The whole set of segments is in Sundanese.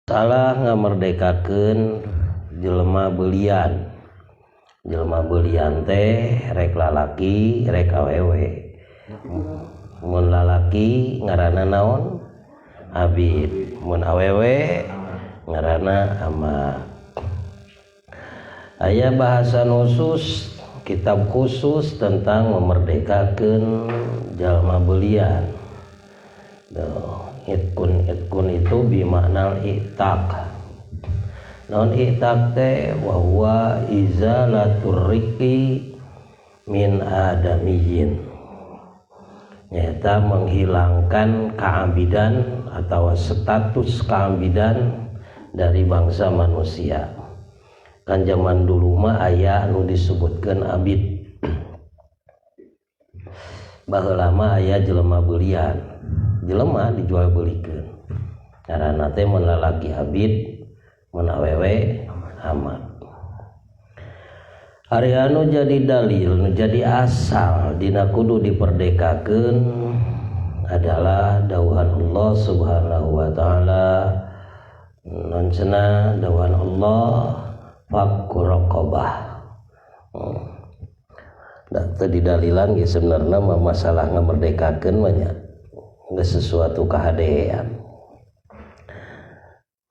Salah ngamerdekakeun jelema beulian. Jelema beulian teh rek lalaki rek awewe. Mun lalaki ngaranna naon? Abid. Mun awewe ngaranna amat. Aya bahasan khusus, kitab khusus tentang memerdekakeun jalma beulian. Tuh, itkun itu bimaknal i'taq. Naon i'taq teh? Wa huwa izalatur riqi min adamiyyin. Nyata menghilangkan keabidan atau status keabidan dari bangsa manusia. Kan zaman dulu mah aya nu disebutkeun abid. Baheula mah aya jelema beulian. Jelema dijual belikeun. Ngaranna teh mun lalaki abid, mun awewe amat. Ari anu jadi dalil, nu jadi asal dina kudu diperdekakeun adalah dawuhan Allah Subhanahu wa taala. Non cenah dawuhan Allah fakku raqabah. Da teu didalilan ge sebenarna mah masalah ngamerdekakeun mah nya geus sesuatu kahadean.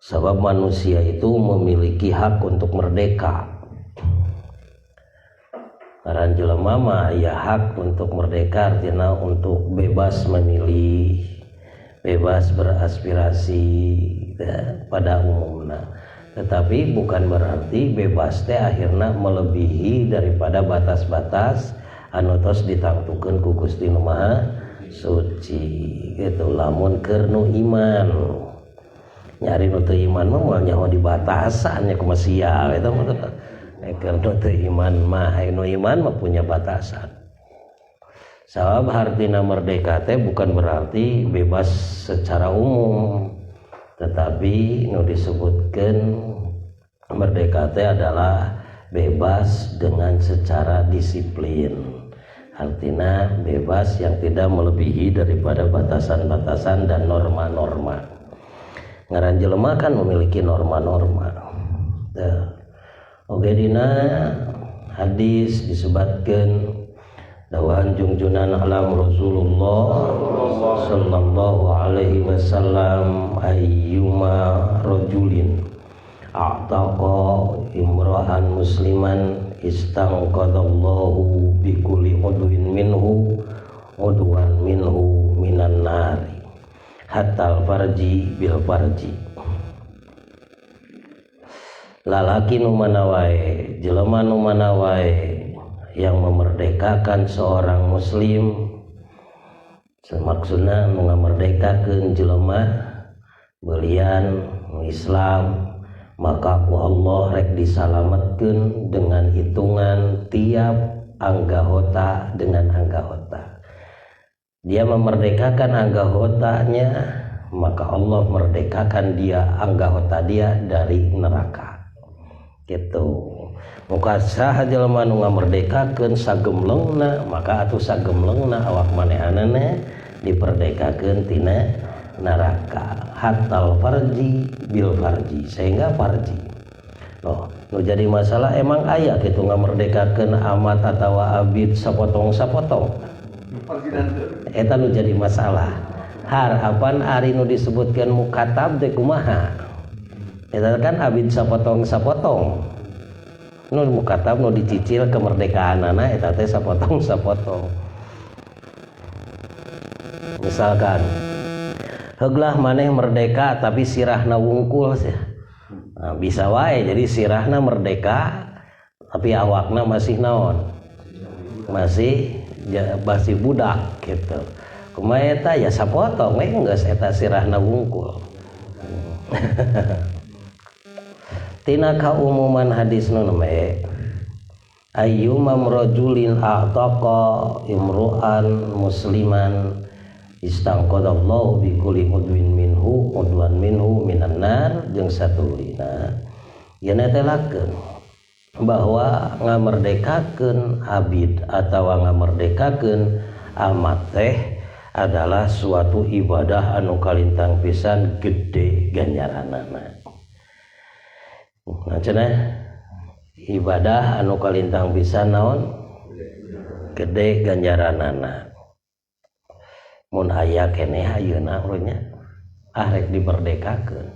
Sebab manusia itu memiliki hak untuk merdeka. Ngaran jelema mah aya hak untuk merdeka, artinya untuk bebas memilih, bebas beraspirasi ya, pada umumna. Tetapi bukan berarti bebas teh akhirna melebihi daripada batas-batas anu tos ditangtukeun ku Gusti Nu Maha Suci gitu. Lamun keur nu iman, nyari nu teu iman mah moal nyaho di batasan nya kumaha sia eta mah. Keur nu teu iman mah, nu iman mah punya batasan. Sabab hartina merdeka teh bukan berarti bebas secara umum, tetapi nu disebutkeun merdeka teh adalah bebas dengan secara disiplin. Artinya bebas yang tidak melebihi daripada batasan-batasan dan norma-norma. Ngaran jelema kan memiliki norma-norma. Tuh. Oke, dina hadis disebutkeun dawuhan jungjunan alam Rasulullah sallallahu alaihi wasallam, ayyuma rajulin a'taqa imra'an musliman istanqadallahu bikulli udwin minhu udwan minhu minan nari hatta farji bil farji. Lalaki nu mana wae, jelema nu mana wae yang memerdekakan seorang muslim, maksudna nu ngamerdekakeun jelema beulian Islam, maka ku Allah rek disalametkeun dengan hitungan tiap anggota dengan anggota. Dia memerdekakan anggotanya, maka Allah merdekakan dia anggota dia dari neraka. Gitu. Muka saha jelema nu ngamerdekakeun sagemlengna, maka atuh sagemlengna awak manehanana diperdekakeun tina neraka. Hatal farji bil farji, sehingga farji. Loh, nu jadi masalah emang aya kitu ngamerdekakeun amat atawa abid sapotong-sapotong. Eta nu jadi masalah. Har apan ari nu disebutkeun mukatab teh kumaha? Eta kan abid sapotong-sapotong. Nu mukatab nu dicicil kemerdekaanana eta teh sapotong-sapotong. Misalkan heuglah maneh merdeka tapi sirahna wungkul sih. Nah, bisa wae jadi sirahna merdeka tapi awakna masih naon? Masih masih budak gitu. Kumaha eta ya sapotong we geus eta sirahna wungkul. Tina kaumuman hadis nu nembe ayyuma rajulin a'taqa imru'an musliman istangqadallahu bi kulli udwin minhu udwan minhu minan nar jeung satulina. Ieu netelakeun bahwa ngamerdekakeun abid atawa ngamerdekakeun amat teh adalah suatu ibadah anu kalintang pisan gede ganjaranana. Nah cenah ibadah anu kalintang pisan naon gede ganjaranana. Mun aya keneh ayeuna nya ah rek dimerdekakeun.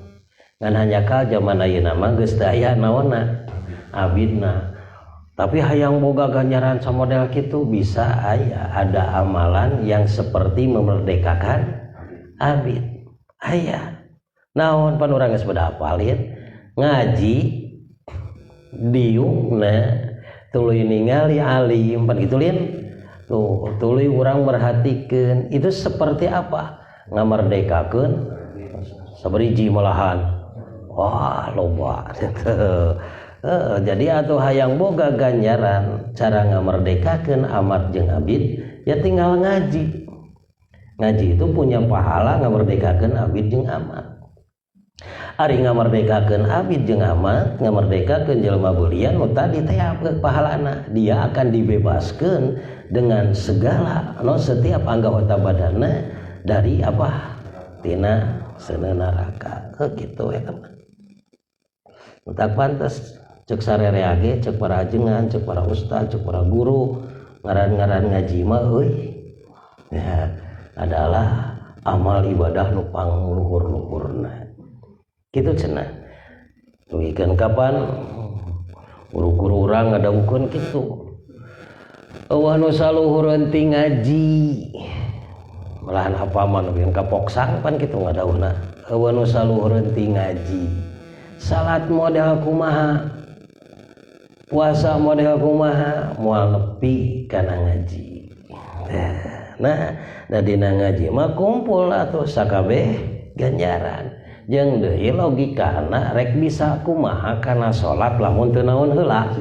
Ngan hanjakal zaman ayeuna mah geus teu aya naonna abidna. Tapi hayang boga ganjaran samodel kitu bisa aya, ada amalan yang seperti memerdekakan abid. Aya. Naon pan urang geus beda apalin ngaji diukna tuluy ningali alim pan kitu lin. Tuh tuluy urang merhatikeun itu seperti apa? Ngamerdekakeun sabariji malahan. Wah loba gitu. Jadi atau hayang boga ganjaran cara ngamerdekakeun amat jeung abid ya tinggal ngaji. Ngaji itu punya pahala ngamerdekakeun abid jeung amat. Ari ngamerdekakeun abid jeung amat, ngamerdekakeun jelema beulian nu tadi teh pahalana, dia akan dibebaskeun dengan segala no setiap anggota badanna dari apa? Tina seuneu neraka. Kitu eta mah. Tak pantes cek sarerea ge, cek para ajengan, cek para ustad, cek para guru, ngaran-ngaran ngaji mah euy. Ya, adalah amal ibadah nu pangluhur-luhurna. Kitu cenah. Tugikeun kapan guru-guru urang ngadawuhkeun kitu. Eueuh nu saluhureun ti ngaji. Malahan apa mah nu kapoksang pan kitu ngadawuhna. Eueuh nu saluhureun ti ngaji. Salat model kumaha? Puasa model kumaha moal nepi kana ngaji. Nah, da dina ngaji mah kumpul atuh sakabeh ganjaran. Jeung deui logikana rek bisa kumaha kana salat lamun teu naon heula,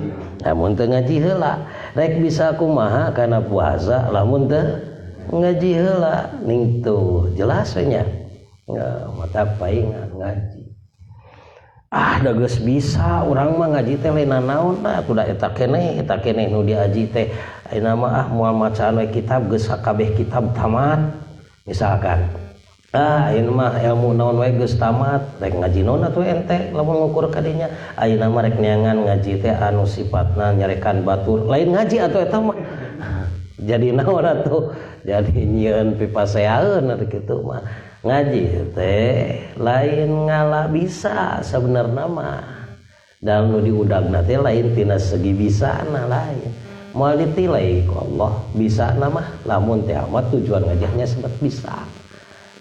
lamun teu ngaji heula. Rek bisa kumaha kana puasa lamun teu ngaji heula. Ning tuh jelas we nya. Mata paingan ngaji. Ah da geus bisa urang mah ngaji teh lain naon da kuda eta keneh nu diaji teh ayeuna mah ah moal macaan we kitab geus sakabeh kitab tamat misalkan. Ah ayeuna mah ilmu naon we geus tamat rek ngaji naon atuh ente lamun ngukur ka dinya ayeuna mah rek neangan ngaji teh anu sifatna nyarekan batur lain ngaji atuh eta mah jadi naon atuh jadi nyieun pipaseaeun kitu mah. Ngaji teh lain ngala bisa sebenarnya mah dan nu diudagna teh lain tina segi bisana lain moal ditilai ku Allah bisana mah lamun teh amat tujuan ngajahnya sebab bisa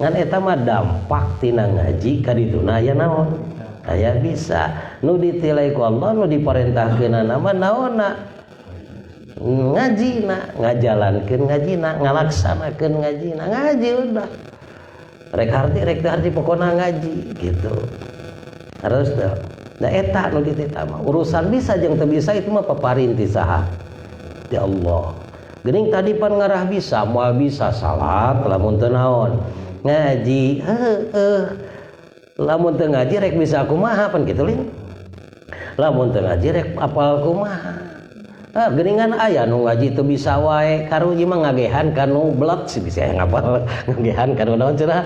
ngan eta mah dampak tina ngaji ka dituna aya naon aya bisa nu ditilai ku Allah nu diparentahkeunana mah naonna ngajina ngajalankeun ngajina ngalaksanakeun ngajina ngaji udah rek harti pokona ngaji gitu harus tuh. Nah eta nu ditita mah urusan bisa jeung teu bisa itu mah paparin ti saha ti Allah. Geuning tadi pan ngarah bisa moal bisa salat lamun teu naon ngaji heueuh lamun teu ngaji rek bisa kumaha pan kitu lin lamun teu ngaji rek apal kumaha. Ah, geuningan aya nu ngaji teu bisa wae karunya mah ngagehan kanu belet sih bisa ngapal ngagehan kanu naon cenah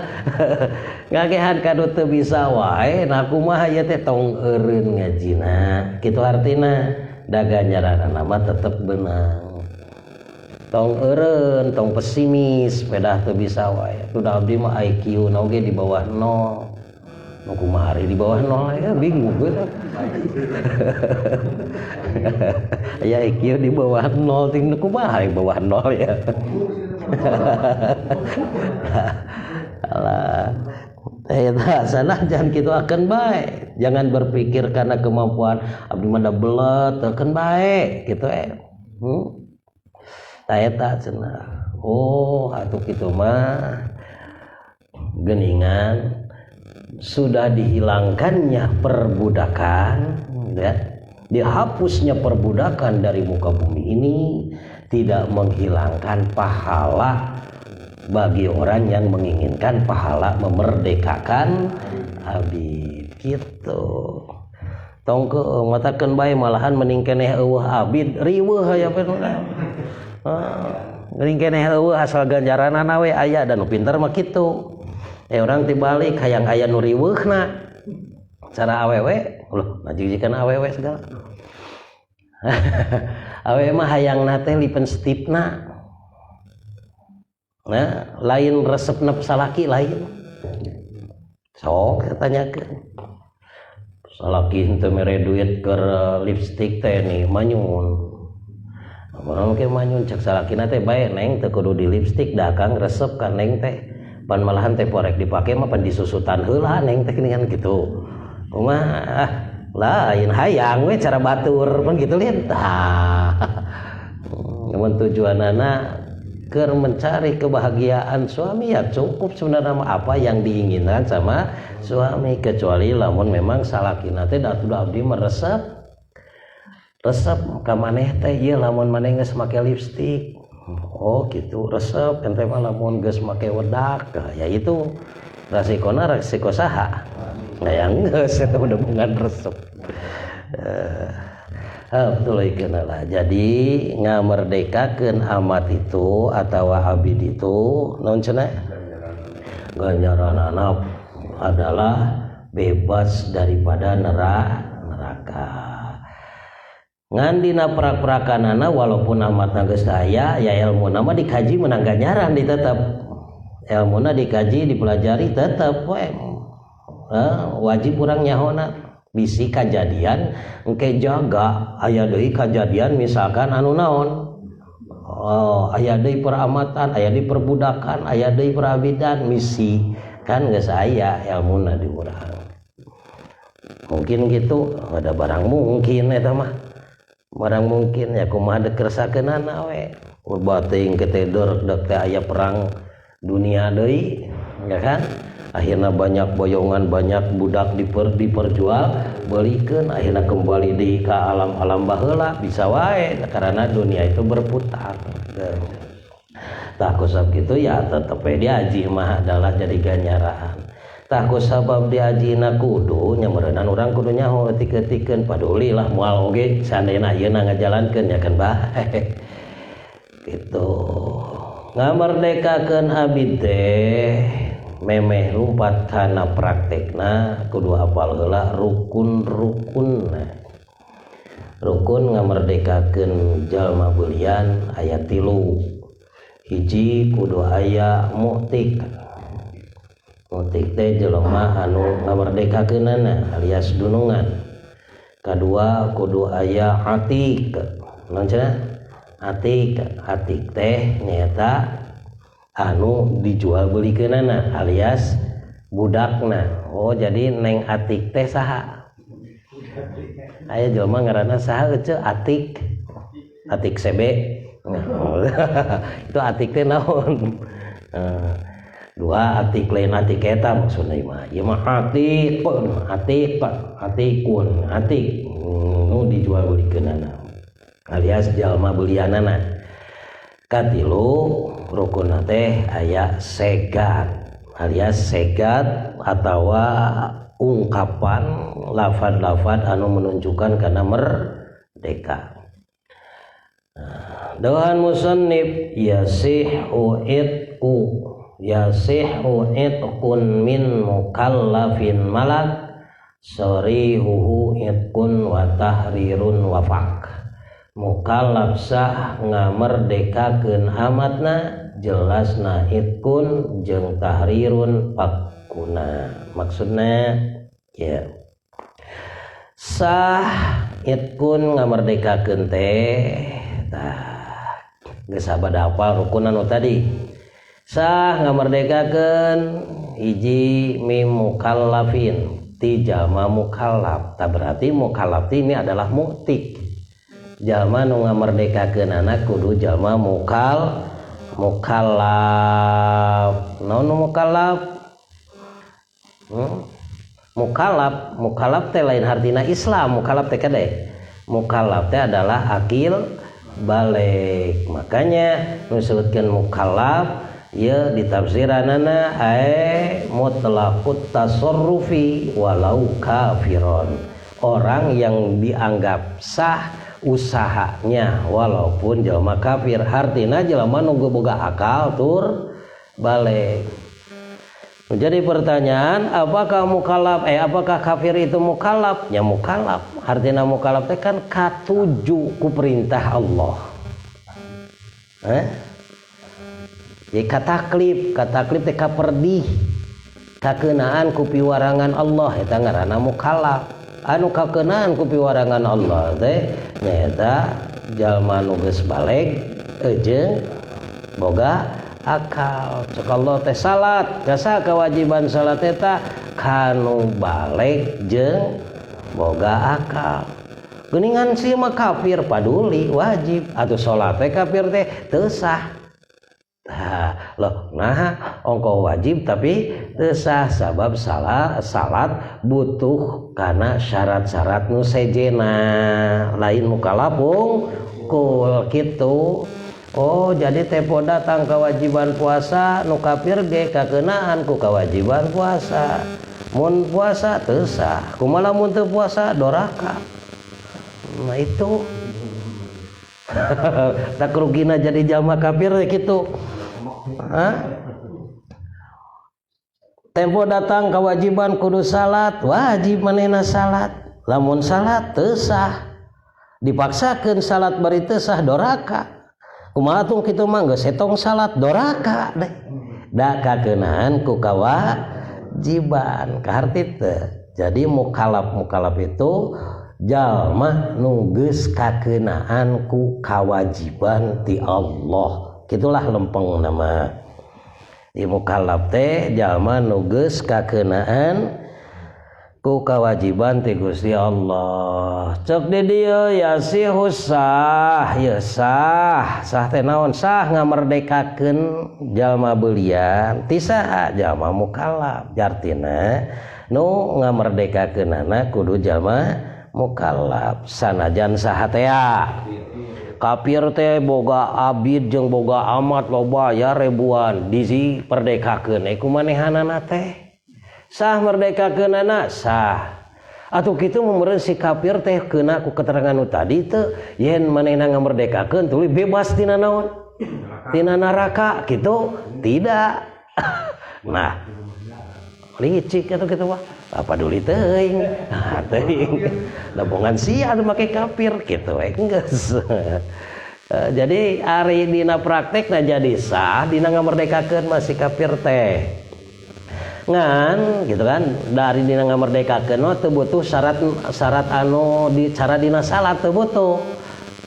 ngagehan kanu teu bisa wae nah kumaha ieu teh tong eureun ngajina kitu artina da ganjaranana mah tetep beunang tong eureun tong pesimis pedah teu bisa wae tuh abdi mah IQ na oge di bawah 0 nu kumaha ari di bawah 0 ya bingung gue. Ya IQ di bawah 0 ting nu kumaha di bawah 0 ya. Alah. Eta sana jangan kitu akan bae. Jangan berpikir karena kemampuan abdi mah da belet akan bae kitu eh. Tah eta cenah. Oh, atuh kitu mah geuningan sudah dihilangkannya perbudakan, ya, dihapusnya perbudakan dari muka bumi ini tidak menghilangkan pahala bagi orang yang menginginkan pahala memerdekakan abid gitu. Tong ke matakeun bae malahan mending keneh eueuh abid riweuh aya. Geuning keneh eueuh asal ganjaranana we aya dan nu pinter mah kitu. Urang tibalik hayang aya nu riweuhna. Cara awewe, loh ngajijikan awewe segala. Awewe mah hayangna teh lipenstifna. Nah, lain resep nep salaki lain. Sok tanyakeun. Salaki henteu mere duit keur lipstik teh nih manyun. Urang ke manyun cek salakina teh bae neng teu kudu di lipstik da akang resep ka neng teh. Pan malahan teh porek dipake mah pan disusutan heula neng teh geuningan kitu. Kumaha lain hayang we cara batur pan kitu lihat. Tah. Namun tujuanana keur mencari kebahagiaan suami ya cukup sebenarnya apa yang diinginkan sama suami, kecuali lamun memang salakina teh da atuh abdi mah resep resep ka maneh teh ieu lamun maneh geus make lipstik, oh gitu resep ente mah lamun geus make wedak, nah, ya itu rasikona rasiko saha nah yang geus eta udah bukan resep. Betul lah. Jadi ngamerdekakeun amat itu atau abid itu naon cenah ganjaranana adalah bebas daripada neraka. Ngan dina prak-prakanana walaupun amatna geus aya ya ilmuna mah dikaji menang ganjaran ditetep. Ilmuna dikaji dipelajari tetep we. Wajib urang nyahona bisi kajadian engke jaga aya deui kajadian misalkan anu naon, oh aya deui peramatan, aya deui perbudakan, aya deui perabidan misi kan geus aya ilmuna di urang. Mungkin gitu ada barang mungkin eta mah barang mungkin ya kumaha deuk keresakeunana we bating ketedor dek teh aya perang dunia deui ya kan. Akhirnya banyak boyongan, banyak budak diperjual belikeun, akhirnya kembali di ke alam-alam baheula bisa wae karena dunia itu berputar. Tah kusab gitu ya tetep we diaji mah adalah jadi ganjaran. Tah kusabab diajina kudu nya meureunan urang kudu nyaho etik-etikeun paduli lah moal oge seandainya ayeuna ngajalankeun ya kan bae. Gitu. Ngamerdekakeun abid teh memeh lumpat kana praktekna kudu apal heula rukun-rukunna. Rukun ngamerdekakeun jalma beulian aya 3. Hiji kudu aya mu'tik. Mu'tik teh jelema anu ngamerdekakeunana alias dunungan. Kadua kudu aya atik. Naon cenah? Atik, atik teh nyaeta anu dijual belikeunana alias budakna. Oh jadi neng atik teh saha? Aya jelema ngaranna saha euceu atik. Atik CB. Itu atik teh naon? Dua atik lain atik eta maksudna mah. Ieu mah atik, atik, atikun, atik nu dijual belikeunana alias jalma belianana. Katilu rukunna teh aya segat alias segat atawa ungkapan lafad-lafad anu menunjukkan kana merdeka. Nah, doan musannif yasihu itqu yasihu itqun min mukallafin malak sarihuhu itqun wa tahrirun wafak. Mukallaf sah ngamerdekakeun amatna jelasna itqun jeung tahrirun fakuna. Maksudna ya sah itqun ngamerdekakeun teh tah geus sabada apal rukun anu tadi. Sah ngamerdekakeun hiji mim mukallafin ti jalma mukallaf. Tah berarti mukallaf ini adalah mu'tik. Jalma nu ngamerdekakeunana kudu jalma mukallaf. Naon nu mukallaf? Mukallaf, mukallaf teh lain hartina Islam, mukallaf teh kade. Mukallaf teh adalah akil balig. Makanya nu disebutkeun mukallaf ieu ditafsiranana ae mutlaqut tasarrufi walau kafiron. Orang yang dianggap sah Usahanya walaupun jelema kafir, hartina jelema nu boga akal tur balig. Jadi pertanyaan, apakah mukallaf, apakah kafir itu mukallaf? Ya mukallaf. Artinya mukallaf teh kan katuju ku perintah Allah. Eh? Jadi kataklif, kataklif teh kaperdih, kakenaan ku piwarangan Allah, eta ngaranna mukallaf. Anu kakenaan ku piwarangan Allah teh nyaeta jalma nu geus balig jeung boga akal. Cek Allah teh salat, jasa kewajiban salat eta kanu balig jeung boga akal. Geuningan sih mah kafir paduli wajib atau salat teh kafir teh teu sah. Tah, loh, nah ongko wajib tapi teu sah sabab salah salat butuh karena syarat-syarat nu sejena lain mukallaf kul kitu. Oh, jadi tempo datang kewajiban puasa nu kafir ge kakenaan ku kewajiban puasa. Mun puasa teu sah, kumaha mun teu puasa doraka. Nah itu tak rugina jadi jalma kafir gitu. Hah? Tempo datang kewajiban kudu salat, wajib manehna salat. Lamun salat teu sah. Dipaksakeun salat bari teu sah doraka. Kumaha atuh kitu mah geus setong salat doraka deh. Da kakeunaan ku kawajiban kaharti teu. Jadi mukallaf-mukallaf itu jalma nu geus kakeunaan ku kawajiban ti Allah. Gitulah lempeng nama. Di mukallaf teh jalma nu geus kakeunaan ku kawajiban ti Gusti Allah. Cek di dieu yasihu sah, ya sah. Sah teh naon? Sah ngamerdekakeun jalma beulian ti saha? Jalma mukallaf. Jartina nu ngamerdekakeunana kudu jalma mukallaf sanajan saha tea. Kafir teh boga abid jeung boga amat loba ya ribuan dizi perdekakeun ku manehanana teh. Sah merdekakeunana sah. Atuh kitu meureun si kafir teh keuna ku keterangan nu tadi teu yen manehna ngamerdekakeun tuluy bebas tina naon? Tina neraka kitu? Tidak. Nah, licik atuh kitu mah. Apa duli teuing? Nah, teuing. Dabongan sia atuh make kafir kitu we geus. Jadi ari dina praktekna jadi sah dina ngamerdekakeun masih kafir teh. Ngan gitu kan dari dina ngamerdekakeun mah teu butuh syarat syarat anu di cara dina salat teu butuh.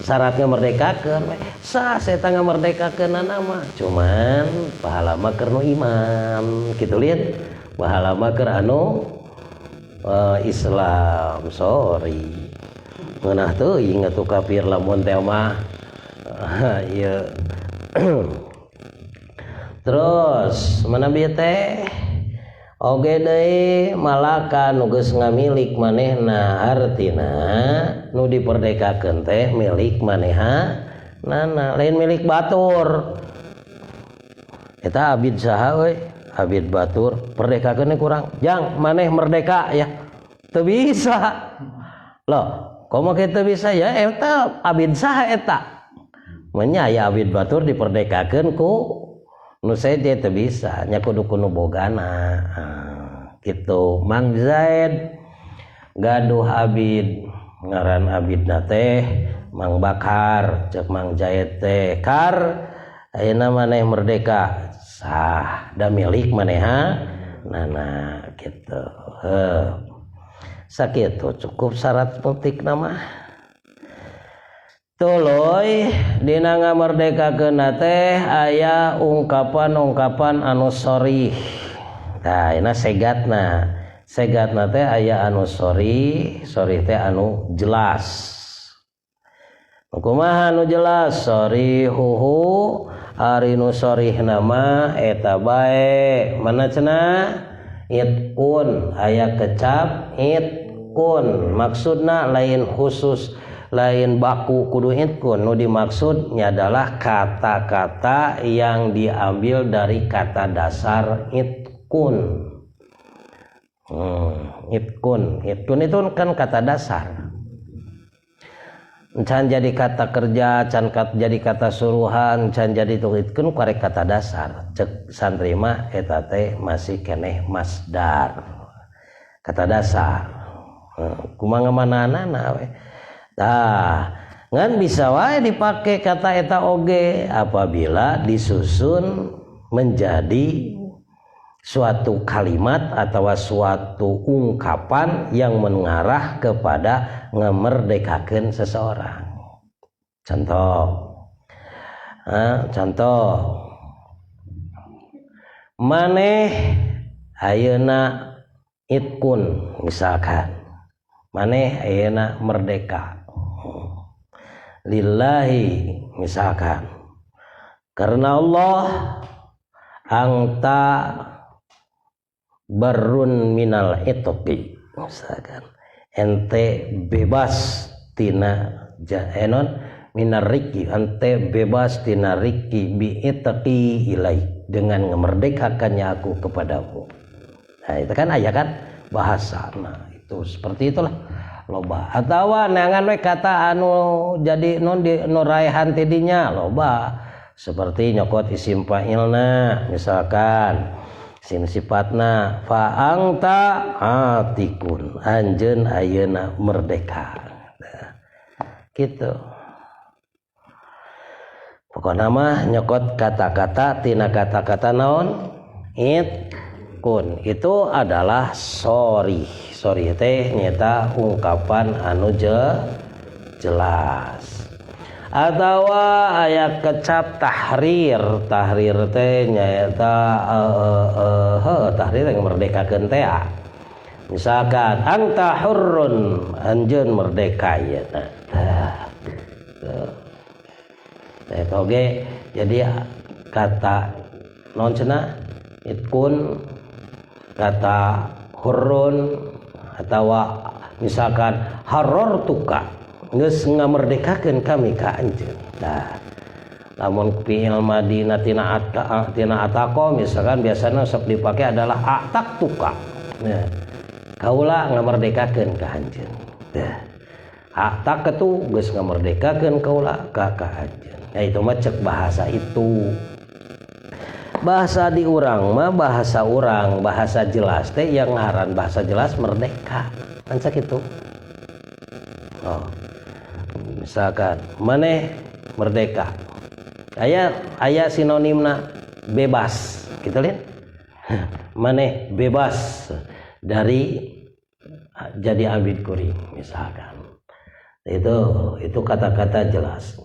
Syarat ngamerdekakeun sah eta ngamerdekakeunana mah cuman pahala mah keur nu iman kitu lihat pahala mah keur anu Islam sorry ngeunah teuing atuh kafir lamun teh mah ieu. Terus mana bieu teh oge deui malaka nu geus ngamilik manehna artina nu diperdekakeun teh milik maneha nana lain milik batur. Eta abid saha euy? Abid batur perdekakeun kurang jang maneh merdeka ya teu bisa loh komo kitu bisa ya eta abid saha eta menya aya abid batur diperdekakeun ku nu seje teu bisa nya kudu kudu bogana kitu. Mang Zaid gaduh abid ngaran abidna teh Mang Bakar cek Mang Zaid teh kar ayeuna maneh merdeka sah da milik maneha nana gitu. Heuh sakitu cukup syarat penting nama. Tuluy dina ngamerdekakeunna teh aya ungkapan-ungkapan anu sharih. Tah ina segatna. Segatna teh aya anu sharih, sharih teh anu jelas. Kumaha anu jelas? Sharihuhu ari nu sharihna mah eta bae. Mana cenah? Itqun aya kecap itqun. Maksudna lain khusus lain baku kudu itqun, nu dimaksudnya adalah kata-kata yang diambil dari kata dasar itqun. Itqun, itqun itu kan kata dasar. Can jadi kata kerja, can jadi kata suruhan, can jadi tuitkeun karek kata dasar. Cek santri mah eta teh masih keneh masdar. Kata dasar. Kumaha ngamanana we. Tah, ngan bisa wae dipake kata eta oge apabila disusun menjadi suatu kalimat atau suatu ungkapan yang mengarah kepada ngemerdekakan seseorang. Contoh, contoh, maneh ayeuna itkun misalkan, maneh ayeuna merdeka, lillahi misalkan, karena Allah angta barun minal itoki misalkan, ente bebas tina enon minar riki, ente bebas tina riki bi itaqi ilaik, dengan memerdekakannya aku kepadamu. Nah itu kan aya kan bahasa. Nah itu seperti itulah loba. Atawa neangan we kata anu jadi non di nu raehan ti dinya loba, seperti nyokot isim fa'ilna misalkan, isim sifatna fa angta atikun, anjeun ayeuna merdeka. Nah, gitu. Pokokna mah nyokot kata-kata tina kata-kata naon itkun itu adalah sorry. Sorry teh nyata ungkapan anu jelas. Atawa aya kecap tahrir, tahrir teh nyaeta tahrir yang merdekakeun teh. Misalkan anta hurrun, anjeun merdeka ieu. Tah. Eta oge jadi kata naon cenah itkun, kata hurrun, atawa misalkan harartuka, geus ngamerdekakeun kami ka anjeun. Nah, lamun fi'il madina tina tina ataqo misalkan biasana sok dipake adalah a'taqtuka. Nah, kaula ngamerdekakeun ka anjeun. Nah, a'taqtu geus ngamerdekakeun kaula ka anjeun. Nah, itu mah cek bahasa itu. Bahasa di urang mah bahasa urang, bahasa jelas teh yang ngaran bahasa jelas merdeka. Kan sakitu. Oh. Misalkan maneh merdeka, aya aya sinonimna bebas, gitu lihat. Maneh bebas dari jadi abid kuring misalkan. Itu kata-kata jelas.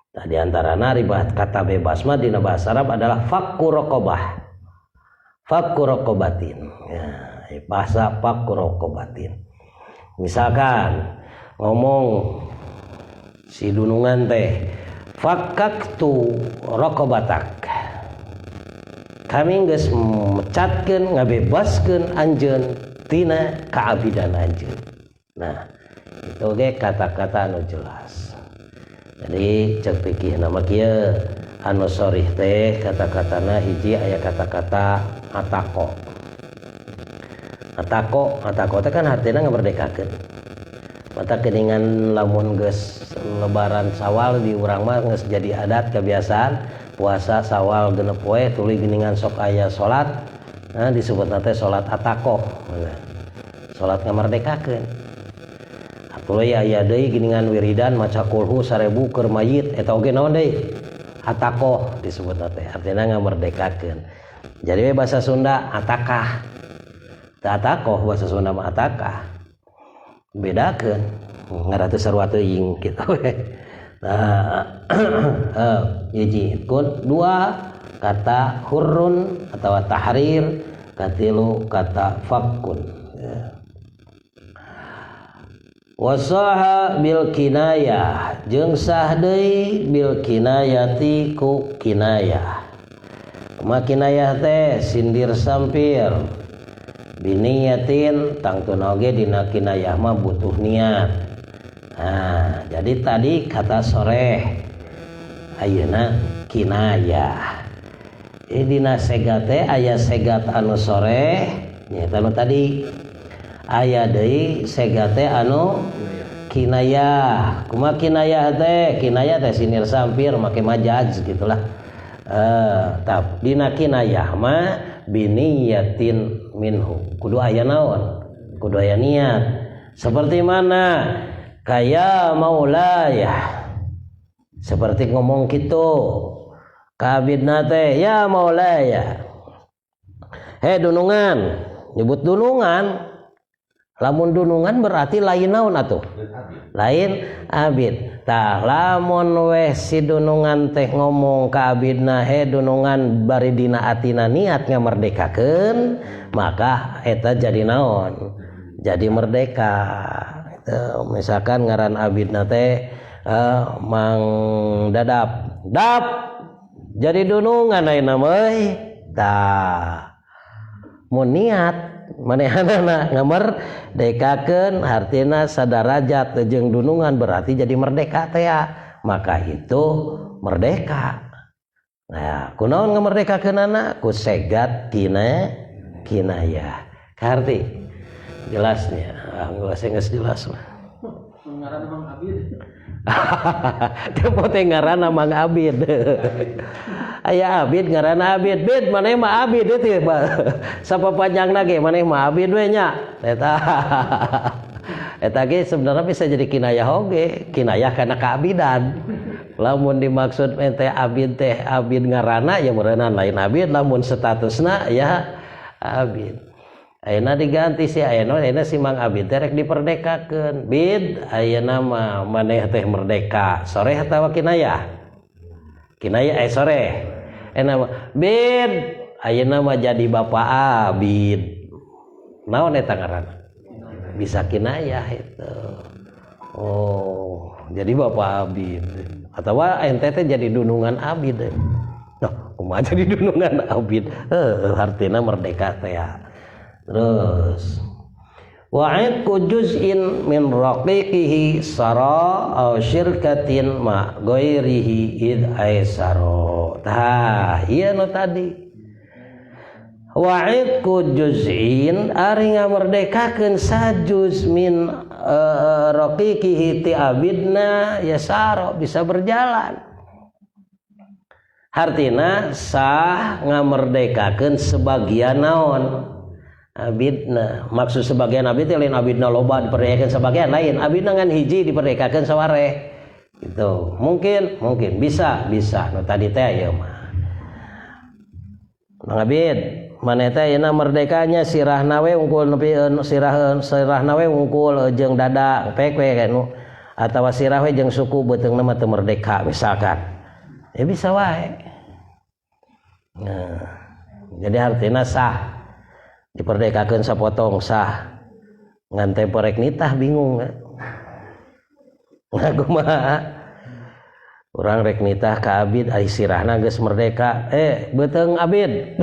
Nah, di antarana ribat kata bebas mah dina bahasa Arab adalah fakku raqabah. Fakku raqabatin. Ya, bahasa fakku raqabatin. Misalkan ngomong si dunungan teh fakaktu raqabatak, kami geus mecatkeun ngabebaskeun anjeun tina kaabidan anjeun. Nah itu ge kata-kata anu jelas. Jadi cek fikih nama kieu anu sorih teh kata-katana hiji aya kata-kata atako. Atako, atako teh kan artinya ngamerdekakeun. Mata keningan lamun geus lebaran Sawal di urang mah geus jadi adat kebiasaan puasa Sawal 6 poe tuluy geuningan sok aya salat, nah disebutna teh salat atako. Nah, salat ngamerdekakeun. Tuluy aya deui geuningan wiridan maca kulhu 1000 keur mayit eta oge naon deui? Atako disebutna teh artinya ngamerdekakeun. Jadi we bahasa Sunda atakah. Teu atakoh bahasa Sunda mah atakah. Bedakeun ngaran teu sarua teuing kitu we. Nah, hiji kun, dua kata hurrun atau tahrir, katilu kata fakun. Ya. Wasaha bil kinayah jeung sah deui bil kinayati ku kinayah. Kumaha kinayah teh sindir sampir biniyatin tangtuna oge dina kinayah mah butuh niat. Nah, jadi tadi kata soreh ayeuna kinayah. Dina segat teh aya segat anu soreh nyaeta nu tadi, aya deui segat teh anu Kinayah. Kumaha kinayah teh? Kinayah teh sinir sampir make majaz gitulah. Tap dina kinayah mah biniyatin minhu. Kudu aya naon? Kudu aya niat. Seperti mana? Kaya maulayah. Seperti ngomong gitu. Ka abidna teh, ya maulaya. Hei dunungan, nyebut dunungan. Lamun dunungan berarti lain naon atuh? Lain abid. Tah lamun weh si dunungan teh ngomong ka abidna, he dunungan, bari dina atina niat ngamerdekakeun, maka eta jadi naon? Jadi merdeka. Itu, misalkan ngaran abidna teh Mang Dadap. Dap jadi dunungan ayeuna mah euy. Tah mun niat manehanana ngamerdekakeun, hartina sadarajat jeung dunungan, berarti jadi merdeka teh ya. Maka itu merdeka. Nah, kunaon ngamerdekakeunana? Ku segat kinayah. Kaharti jelasnya? Ah, geus geus jelas mah. Ngaran Mang Abid. Teu teh ngaranna Mang Abid. Aya Abid ngaranna Abid. Bid, maneh mah Abid itu sapapanjangna ge maneh mah Abid we nya. Eta. Eta ge sebenarnya bisa jadi kinayah oge, kinayah kana keabidan. Lamun dimaksud ente abid teh abid ngaranna, ya meureunan lain abid, lamun statusna ya abid. Ayeuna diganti si ayeuna, ayeuna si Mang Abid teh rek diperdekakeun. Bid, ayeuna mah maneh teh merdeka. Soreh atawa kinayah? Kinayah, eh soreh. Ayeuna mah bid, ayeuna mah jadi bapak Abid. Naon eta ngaranna? Bisa kinayah itu. Oh, jadi bapak Abid. Atau ente teh jadi dunungan Abid. Noh, kumaha jadi dunungan Abid? Heuh, artina merdeka teh ya. Terus wa'itqu juz'in min raqiqihi sara aw syirkatin ma ghairihi id aisaro. Tah, ieu nu tadi. Wa'itqu juz'in, ari ngamerdekakeun sajuz, min raqiqihi ti abidna, ya saro bisa berjalan. Hartina sah ngamerdekakeun sebagian naon? Abidna. Maksud sebagian abid lain abidna loba diperdekakeun sebagian, lain abidna ngan hiji diperdekakeun sawareh gitu. Mungkin, mungkin bisa, bisa nu tadi teh ieu mah. Mang Abid, maneh teh ayeuna merdekanya, sirahna we unggul nepi sirah, sirahna we unggul jeung dada pek we nu atawa sirah we jeung suku, beuteungna mah teu merdeka misalkan, ya bisa wae. Nah, jadi artinya sah diperdekakeun sapotong, sah. Ngan tempo rek nitah bingung. Ngaku mah urang rek nitah ka abid, ari sirahna geus merdeka, eh beuteung abid,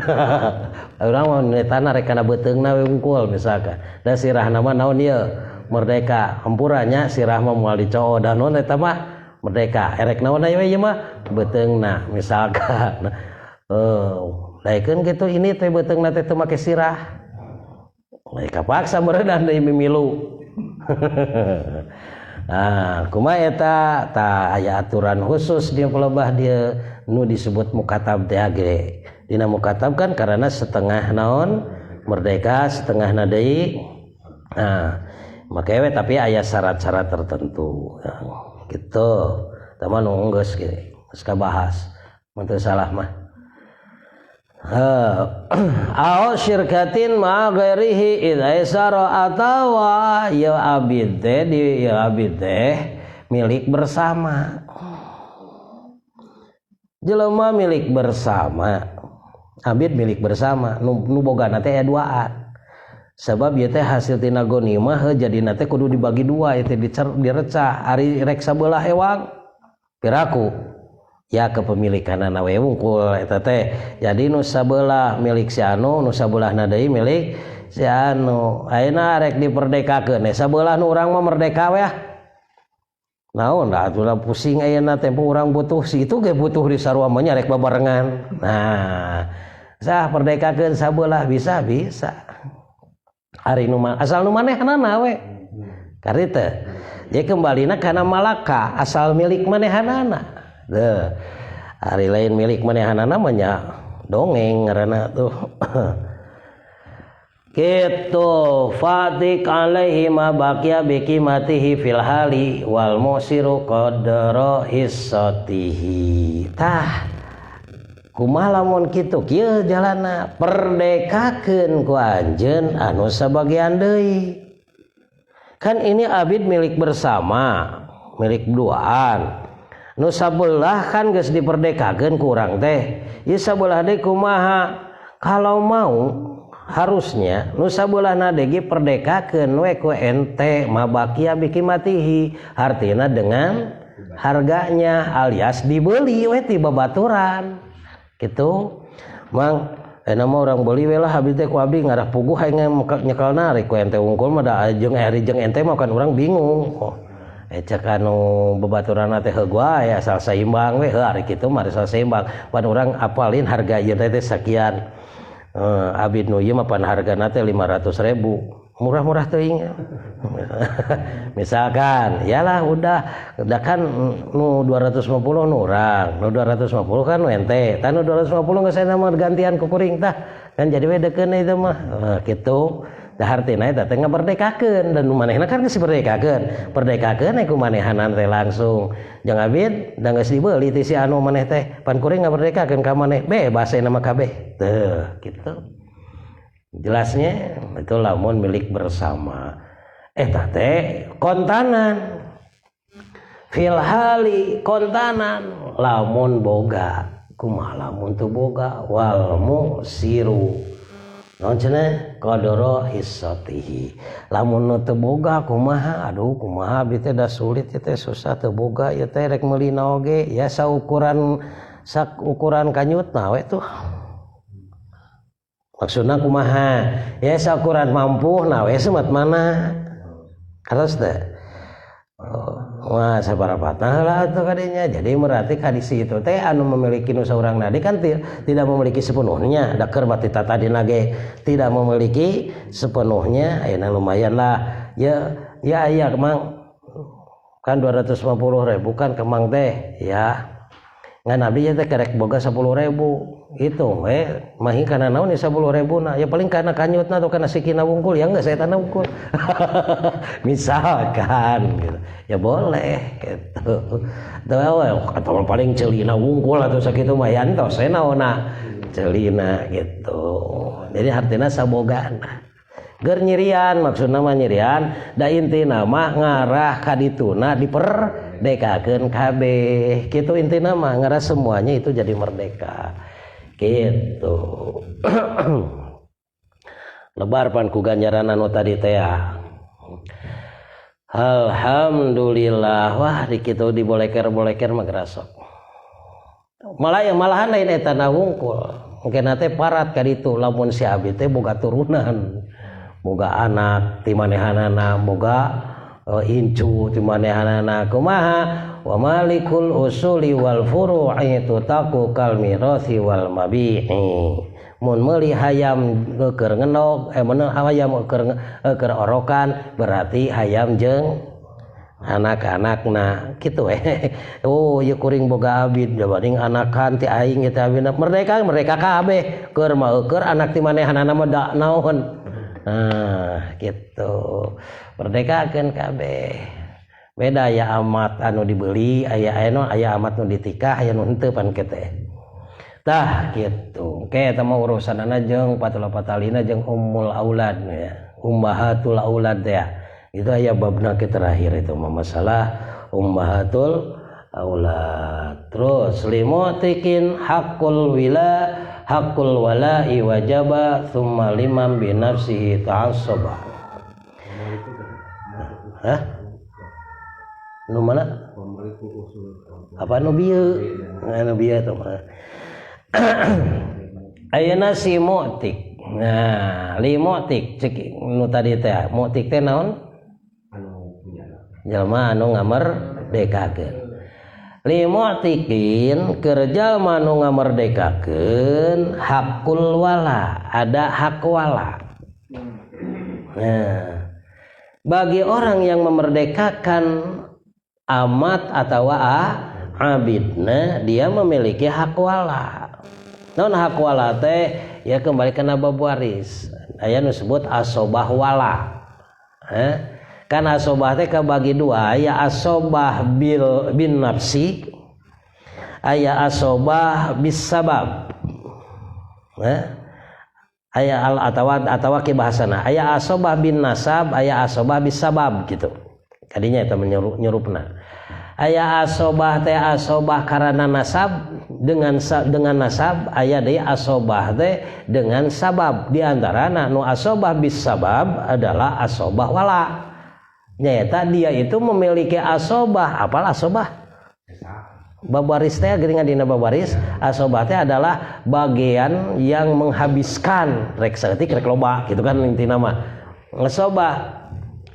urang mah nitahna rek kana beuteungna we wungkul misalkan, da sirahna mah naon ieu merdeka, hampuranya sirah mah moal dicoo da naon eta mah merdeka, erek naon we ieu mah beuteungna misalkan. Oh, daekeun kitu, ini teh beuteungna teh teu make sirah. Mereka paksa meureunan deui mimilu. Nah, kumaha eta? Tah aya aturan khusus di pelebah dia nu disebut mukatab teh ge. Dina mukatab kan karena setengah naon merdeka, setengah deui. Nah, makanya we, tapi aya syarat-syarat tertentu. Nah, gitu. Tama nu geus ge, geus kabahas. Mun teu salah mah. Aw syirkatin ma ghairihi idza aisara, atawa ya abid teh di ya abid teh milik bersama. Jelema milik bersama, abid milik bersama, nu bogana teh aya duaan. Sebab ieu teh hasil tina ghanimah heuh jadina teh kudu dibagi dua, ieu teh direcah, ari rek sabelah ewang piraku ya kepemilikanana we wungkul eta teh. Jadi nu sabelah milik si anu, nu sabelahna deui milik si anu. Ayeuna rek diperdekakeun sabelah nu urang mah merdeka we ah. Naon da atuh pusing ayeuna, tempo urang butuh, si itu ge butuh, di sarua mah nya rek babarengan. Nah, sah perdekakeun sabelah, bisa, bisa. Ari nu asal nu manehnana we. Karita. Jadi kembalina kana malaka asal milik manehanana. Teu. Ari lain milik manehanana mah nya dongeng ngaranna tuh. Kitu fatik alaihi ma baqiya biqimatihi fil hali wal musiru qadra hissatihi. Tah kumaha lamun kitu kieu jalana perdekakeun ku anjeun anu sabagian deui. Kan ini abid milik bersama, milik duaan. Nu sabelah kan geus diperdekakeun ku urang teh. Ieu sabelah deui kumaha? Kalau mau harusnya nu sabelahna deui perdekakeun we ku ente ma baqiya biqimatihi, artina dengan harganya alias dibeli we ti babaturan. Gitu. Mang enak mah urang beli we lah abdi teh ku abdi ngarah puguh hayang nyekel narik ku ente wungkul mah da jeung ari jeung ente mah kan urang bingung. Oh, cek anu babaturanna teh heuh wae asal saimbang we, heuh ari kitu mah asal saimbang. Pan urang apalin harga ieu teh sakian. Abid nu ieu mah pan hargana teh 500.000. Murah-murah teuing. Misalkan, yalah udah kan nu 250 nu urang, nu 250 kan nu ente. Tah nu 250 geus aya mah gantian ku kuring tah. Kan jadi we deukeun itu mah. Kitu. Dah hartina eta teh ngaberdekakeun dan nu manehna kan geus diberdekakeun. Perdekakeun ku manehanan teh langsung. Jeung abid da geus dibeli ti si anu maneh teh. Pan kuring ngaberdekakeun ka maneh, bebas aya mah kabeh. Teuh, kitu. Jelasnya itu lamun milik bersama. Eta teh kontanan. Fil hali kontanan lamun boga, kumaha lamun teu boga wal musiru. Naon cenah qadara hissatihi. Lamun nu teu boga kumaha? Aduh kumaha abdi teh da sulit ieu teh susah teu boga ieu teh rek meulina oge ya saukuran sakukuran kanyutna we tuh. Maksudna kumaha? Ya saukuran mampu na we semat mana? Harus teh. Oh, wah sabarapatna lah atuh kadinya. Jadi berarti kadisi itu teh anu memiliki nu saurang nadi kan tidak memiliki sepenuhnya. Da keur mati tadina ge tidak memiliki sepenuhnya. Ayeuna lumayan lah. Ya ya ya Kemang. Kan 250.000 kan Kemang teh ya. Ngan abdi teh kerek boga 10.000. Hitung we mahi kana naon ya 10.000 na ya paling kana kanyutna atau kana sikina wungkul ya enggak saya tanah wungkul. Misalkan gitu. Ya boleh gitu. Atau paling celina wungkul atau sakitu mah ya entos we naonna celina gitu. Jadi artina sabogana. Ger nyirian maksudna mah nyirian da intina mah ngarah ka dituna diperdekakeun kabeh. Kitu intina mah ngarah semuanya itu jadi merdeka. Gitu. Lebar pan ku ganjaran anu tadi teh ya. Alhamdulillah wah di kitu diboleker-boleker mah gerasok. Malah yang malahan lain eta na wungkul. Mungkin teh parat ka ditu lamun si abi teh boga turunan. Boga anak ti manehanana, boga incu ti manehanana kumaha wa malikul usuli wal furu'i tutaku kal mirasi wal mabi'i. Mun meuli hayam keur ngenog mun hayam keur orokan berarti hayam jeung anak-anakna kitu we. Oh ieu kuring boga abid jabading anakan ti aing eta abidna merdeka merdeka kabeh keur mah keur anak ti manehanana mah da naon. Nah, gitu. Merdekakeun kabeh. Beda aya amat anu dibeli, aya anu aya amat nu ditikah, aya nu henteu pan kitu. Tah gitu. Oke, eta mah urusanana jeung patula patalina jeung ummul aulad ya. Ummahatul aulad ya. Itu aya babna ke terakhir itu mah masalah ummahatul aulad. Terus limotikin hakul wila hakul wala'i wajaba thumma liman bi nafsihi ta'assaba. Hah? Nu mana? Apa nu bieu? Nah, nu bieu tuh mah. Ayeuna si mu'tik. Nah, li mu'tik cek nu tadi teh. Mu'tik teh naon? Jelema anu ngamerdekakeun. Li mu'tikin keur jalma nu ngamerdekakeun hakul wala, ada hak wala. Nah, Bagi orang yang memerdekakan amat atau abidna, dia memiliki hak wala. Non hak wala teh ya kembali ke bab waris. Aya nu sebut asobah wala. Kan asobah teh kebagi dua, aya asobah bil bin nafsi, aya asobah bis sabab. Aya al atawa ki bahasana aya asobah bin nasab, aya asobah bis sabab gitu. Kadinya eta nyurupna. Aya asobah teh asobah karena nasab dengan nasab, aya deui asobah teh dengan sabab. Di antarana nu asobah bis sabab adalah asobah wala. Nyaeta dia itu memiliki asobah. Apal asobah? Babaris teh geuningan dina babaris, asobah teh adalah bagian yang menghabiskan rek saeutik rek loba gitu kan intina mah. Asobah.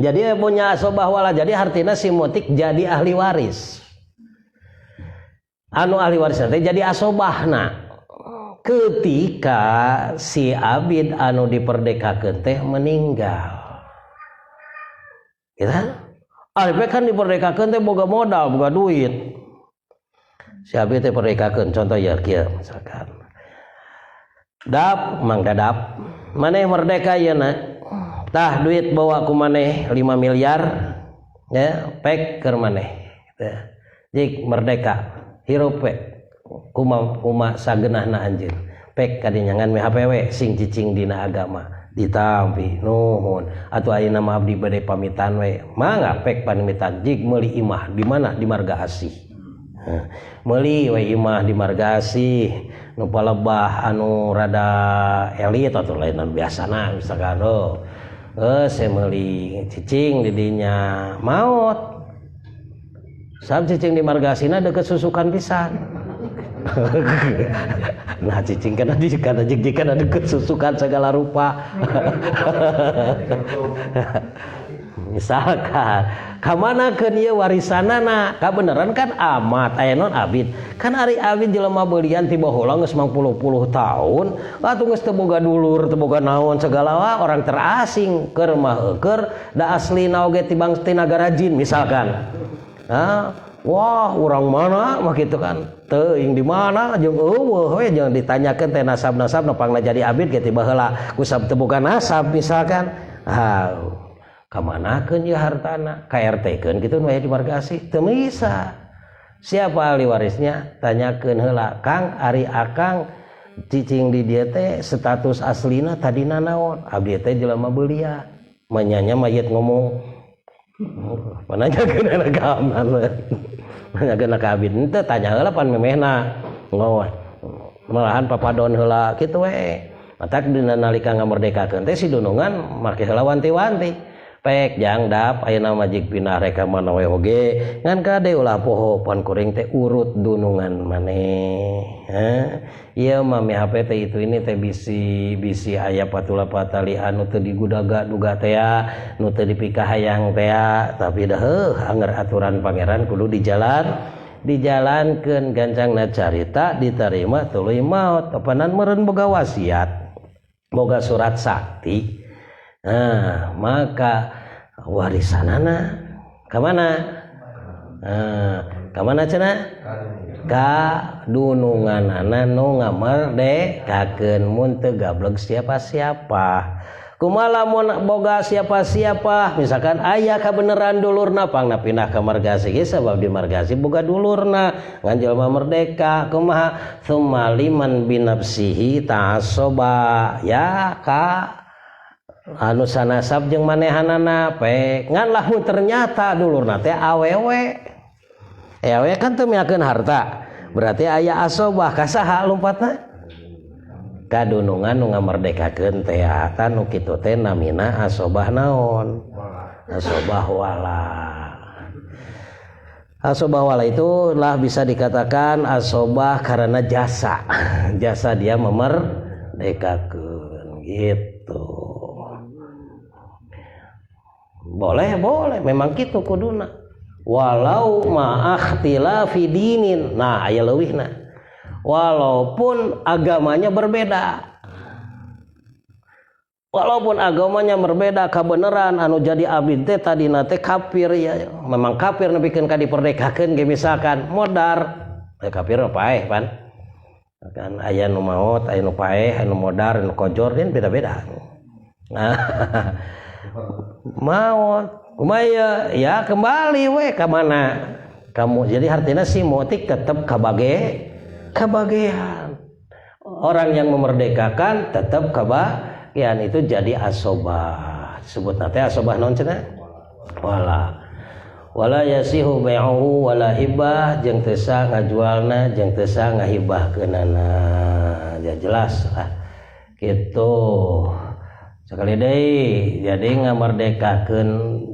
Jadi punya asobah wala, jadi artinya si mutik jadi ahli waris. Anu ahli waris teh jadi asobahna. Ketika si abid anu diperdekakeun teh meninggal. Gitu kan? Ari kan diperdekakeun teh boga modal, boga duit. Si abid teh perdekakeun, contoh ya kieu misalkan. Dap, Mang Dadap, maneh merdeka yeuna? Tah duit bawa ku maneh 5 miliar ya, pek keur maneh. Jik merdeka, hirup we. Kuma kuma sagenahna anjeun. Pek kadinya ngan we sing cicing dina agama. Ditampi nuhun. Atuh ayeuna mah abdi bade pamitan we. Mangga pek pamitan jik meuli imah di mana? Di Marga Asih. Meuli we imah di Marga Asih nu palebah anu rada elit atau lain biasana misalkan oh. Saya meuli cicing di dinya maot. Sab cicing di Marga Asihna deket susukan pisan. Nah cicing kana di kana jik kana deket susukan segala rupa. Misalkan kamanakeun ieu warisanana? Kabeneran kan amat aya non abid. Kan ari abid jelema beulian ti baheula geus 90 tahun, atuh geus teu boga dulur, teu boga naon segala wah, orang terasing keur mah keur da aslina oge ti bangsa ti nagara jin misalkan. Nah, wah urang mana mah kitu kan. Teuing di mana jeung eueuh we jangan ditanyakeun teh nasab-nasab nu pangna jadi abid ge ti baheula ku sab teu boga nasab misalkan. Ah, kamanakeun ieu hartana? Ka RT-keun kitu nu aya di Marga Asih teu bisa. Siapa ahli warisnya? Tanyakeun heula, Kang, ari akang cicing di dieu teh status aslina tadina naon? Abdi teh jelema beulia. Manyanya mayit ngomong. Nanyakeun anak ka nanyakeun ka abid henteu tanya heula pan memehna. Ngomong. Malahan papadon heula kitu we. Matak dina nalika ngamerdekakeun teh si dunungan make heula wanti-wanti. Pek jang dap ayeuna mah jig pindah rek ka mana we oge ngan kade ulah poho pan kuring teh urut dunungan maneh. Heh ieu mah mihape teh itu ini teh bisi bisi aya patula patali anu teu digudaga duga teh nu teu dipikahayang teh tapi dah heuh anger aturan pangeran kudu dijalankeun gancangna carita diterima tuluy maot apanan meureun boga wasiat boga surat sakti. Nah, maka warisanana ka mana? Nah, ka mana cenah? Ka dununganana nu ngamerdekakeun mun teu gableg siapa-siapa. Kumaha lamun boga siapa-siapa, misalkan aya kabeneran dulurna pangna pindah ka Marga Asih ge sabab di Marga Asih boga dulurna ngan jelema merdeka kumaha tsumma liman binafsihi ta'assoba ya ka anu sanasab jeung manehanana pek ngan lamun ternyata dulurna teh awewe awewe kan teu miakeun harta berarti aya asobah ka saha lompatna ka dunungan nu ngamerdekakeun teh eta nu kitu teh namina asobah naon asobah wala. Asobah wala itu lah bisa dikatakan asobah karena jasa jasa dia memerdekakeun gitu. Boleh, boleh, memang gitu kuduna. Walau ma'akhtilafi dinin. Nah, aya leuwihna. Walaupun agamanya berbeda. Walaupun agamanya berbeda, kebenaran anu jadi abid teh tadina teh kafir ya. Memang kafir nepikeun ka diperdekakeun ge misalkan modar. Ya kafir mah paeh pan. Kan aya nu maot, aya nu paeh, aya nu modar, anu kojor kan beda-beda. Nah, maot kumaha ya kembali we ka mana kamu. Jadi artinya si mu'tik tetap kabagean. Orang yang memerdekakan tetap kabagian, itu jadi asobah. Sebut nanti asobah non cenah wala wala yasihu bai'uhu wala hibah, jeung teu sah ngajualna jeung teu sah ngahibahkeunana. Ya jelas lah gitu. Sekali deui, jadi ngamerdekakeun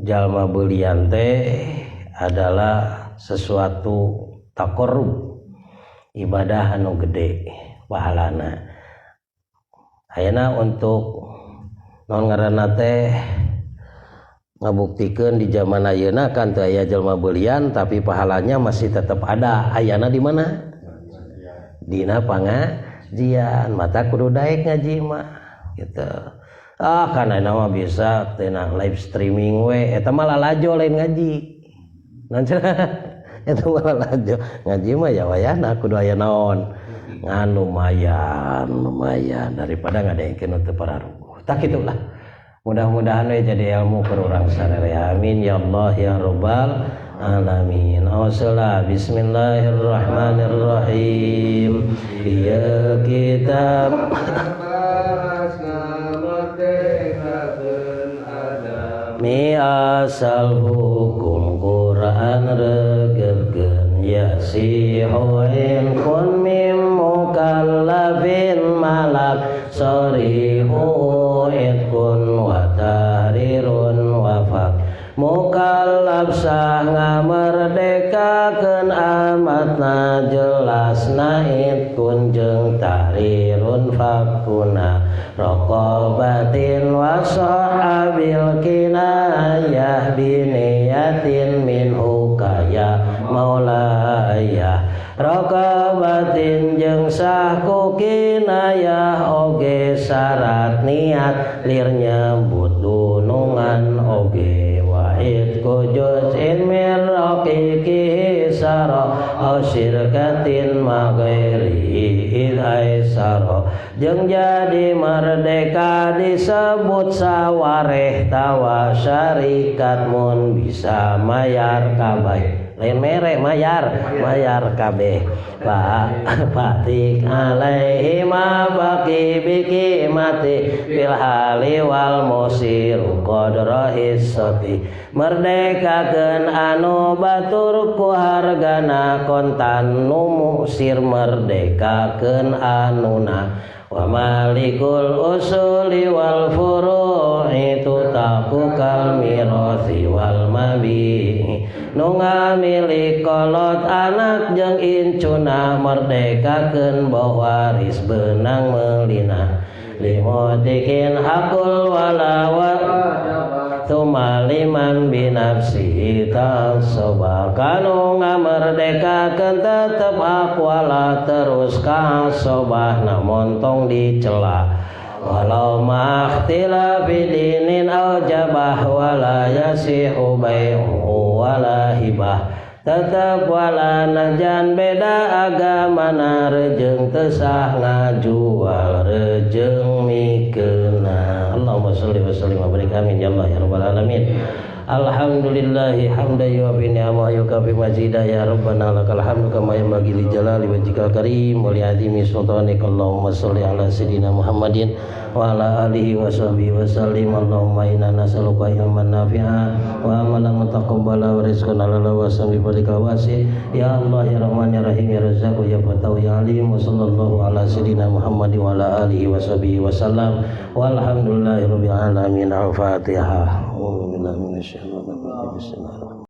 jalma beulian teh adalah sesuatu taqarrub, ibadah anu gede pahalana. Ayeuna untuk naon ngaranna teh ngabuktikeun di zaman ayeuna kan teu aya jalma beulian, tapi pahalanya masih tetap ada. Ayana di mana? Dina pangajian. Mata kudu daek ngaji mah gitu. Ah, kan ayeuna mah bisa tina live streaming we, eta mah lalajo lain ngaji. Naon cenah? Eta mah lalajo. Ngaji mah ya wayahna kudu aya naon ngan lumayan lumayan daripada ngadengkeun teu pararuguh. Tak itulah, mudah-mudahan we jadi ilmu keur urang sararea. Amin ya Allah ya rabbal alamin. Awsala bismillahirrahmanirrahim. Ieu kitab mi asal hukum Quran regebkeun yasihu in kun mim mukallafin malak sarihu itkun wa tahrirun wafak. Mukallaf sah ngamerdekakeun amatna, jelasna itkun jeung tahrirun fakuna raqabatin wa sahabil kinayah biniyatin minhu kaya maulaya. Raqabatin jeung sah ku kinayah oge syarat niat lir nyebut dunungan oge wahid ku juz'in min raqiqihi sara aw syirkatin ma ghairihi id aisara. Jeung jadi merdeka disebut sawareh tawa syarikat mun bisa mayar kabeh, lain mere mayar mayar kabeh. Fa fatik alaihi ma baqi biki mati fil hali wal musiru qadra hissati. Merdekakeun anu batur ku hargana kontan, nu musir merdekakeun anuna. Wa malikul usuli wal furu'i tutaku kal mirasi wal mabi. Nu ngamilik kolot anak jeung incuna merdekakeun waris beunang meulina. Limutikin hakul wala wa tuma liman binafsihi ta'assoba. Kanu ngamerdekakeun tetep hak wala terus kaasobah montong dicela. Walau ma'akhtilafi dinin aw jabah wala yasihu bai'uhu wala hibah. Tetep wala najan beda agama rejeng teu sah ngajual rejeng mikeuna. Allahumma sholli wa sallim wa barik amin ya Allah ya rabbal alamin. Alhamdulillahi hamdan yuwafi ni'amahu yukafi mazidah ya rabbana lakal hamdu kama yanbaghi li jalali wajhikal karim wa li azimi sultanik. Allahumma sholli ala sayidina Muhammadin wa ala alihi wa sahbihi wa sallim. Allahumma inna nas'aluka ilman nafi'a wa amalan mutaqabbala wa rizqan halala wa sami fadlika wasi ya Allah ya Rahman ya Rahim ya Razzaq ya Fattah ya Alim. Wa sallallahu ala sayidina Muhammadin wa ala alihi wa sahbihi wa sallam. Walhamdulillahi rabbil alamin. Al-Fatihah. Bismillahirrahmanirrahim.